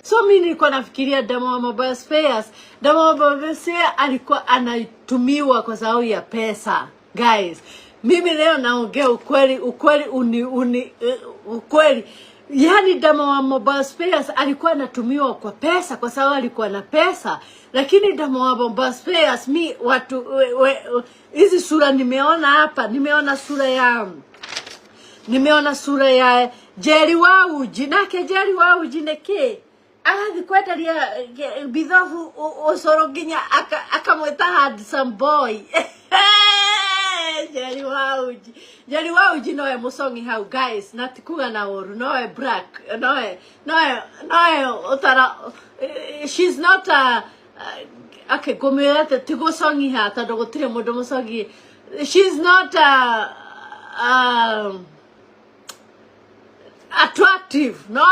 So mi nilikuwa nafikiria Dama wa Mobile Spares, Dama wa Mobile Spares alikuwa anatumiwa kwa sababu ya pesa. Guys, mimi leo naongea ukweli, ukweli uni, uni ukweli. Yaani Dama wa Mobile Spares alikuwa anatumiwa kwa pesa kwa sababu alikuwa na pesa, lakini Dama wa Mobile Spares mi watu hizi sura nimeona hapa, nimeona sura ya Jerry wa uji nake. Jerry wa uji nĩkĩ agathiĩ kwenderia bithobu ũcũrũ nginya akamwĩta handsome boy? Jerry wa uji, Jerry wa uji nowe mũcongi hau, guys, na ti kuga na ũru, nowe black, nowe ũtara, she's not a, okay, ngũmwĩra atĩ ti gũcong'iha tondũ gũtirĩ mũndũ mũcongi. She's not a, attractive, no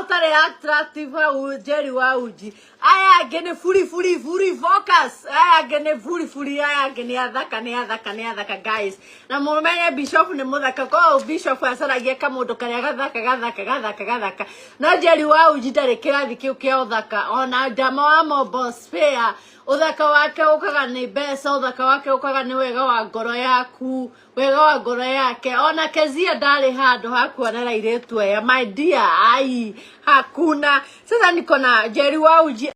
ũtarĩ attractive hau Jerry wa uji. Aya angĩ nĩ furi furi furi focus, aya angĩ nĩ furi furi, aya angĩ nĩ athaka, nĩ athaka, nĩ athaka, guys. Na mũmenye Bishop nĩ mũthaka, koguo Bishop acaragia kamũndũ karĩa gathaka gathaka gathaka gathaka, no Jerry wa uji ndarĩ kĩrathi kĩu kĩa ũthaka. Ona Dama wa Mobile Spare, ũthaka wake ũkaga nĩ mbeca, ũthaka wake ũkaga nĩ wega wa ngoro yaku, wega wa ngoro yake. Ona Kezia ndarĩ handũ ha kuonera airĩtu aya, my dear, ai, hakuna. Sasa niko na Jerry wa uji.